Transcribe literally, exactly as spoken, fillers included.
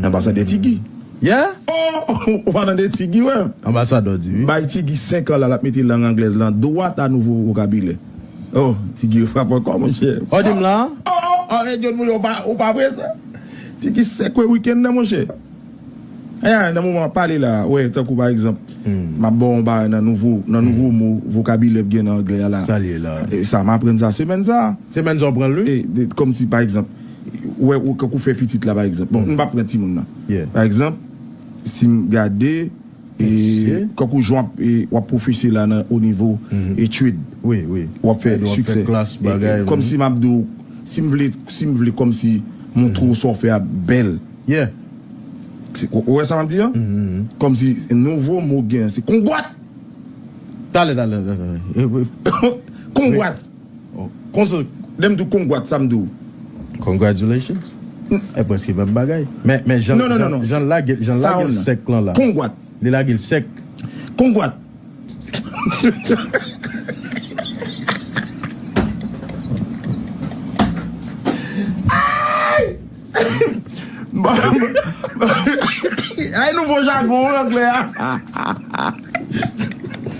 Anbasadè Tigi. Yeah? Oh, ou pa tande Tigi, wè. Anbasadè di, wi. Bay Tigi senk an la, l ap mete lang anglèz lan dwat a nouvo vokabilè. Oh, Tigi frape ankò, monchè. Ou di m la? Oh, oh, oh, e John Mouyon, ou pa, ou pa vre sa? Tigi sèk, wè, wikenn nan, monchè. Eh, nan moman pale la, wè, tankou pa egzanp, m ap ba w yon bagay nan nouvo, nan nouvo mo, vokabilè gen nan anglè a la. Sa l ye la? E sa, m aprann sa semèn sa. Semèn sa w pran l, wi? E, de, kòmsi, pa egzanp, wè, ou, kankou fè pitit la, pa egzanp. Bon, m pa pran timoun nan. Yeah. Pa egzanp, si m gade, e, Mesye. Kankou jan w ap, e, w ap pwofese la nan o nivo etid. Wi, wi. W ap fè Èd, w ap fè siksè. klas, E, bagay, e, kòmsi m ap di w, si m vle, si m vle kòmsi montre w sa w fè a bèl. Yeah. Se, ou, ou wè sa m ap di an? Kòmsi nouvo mo gen, se kongwat. Talè, talè, talè. E, wi. Kongwat. Konsa. Lè m di w kongwat, sa m di w? Congratulations. E prèske menm bagay. Men, men jan, Non, non, non, jan, non. jan l lage, jan l lage l Sound. Sèk lan la. Kongwat. Li lage l sèk. Kongwat. Ay! Ay, nouvo jagon anglè a.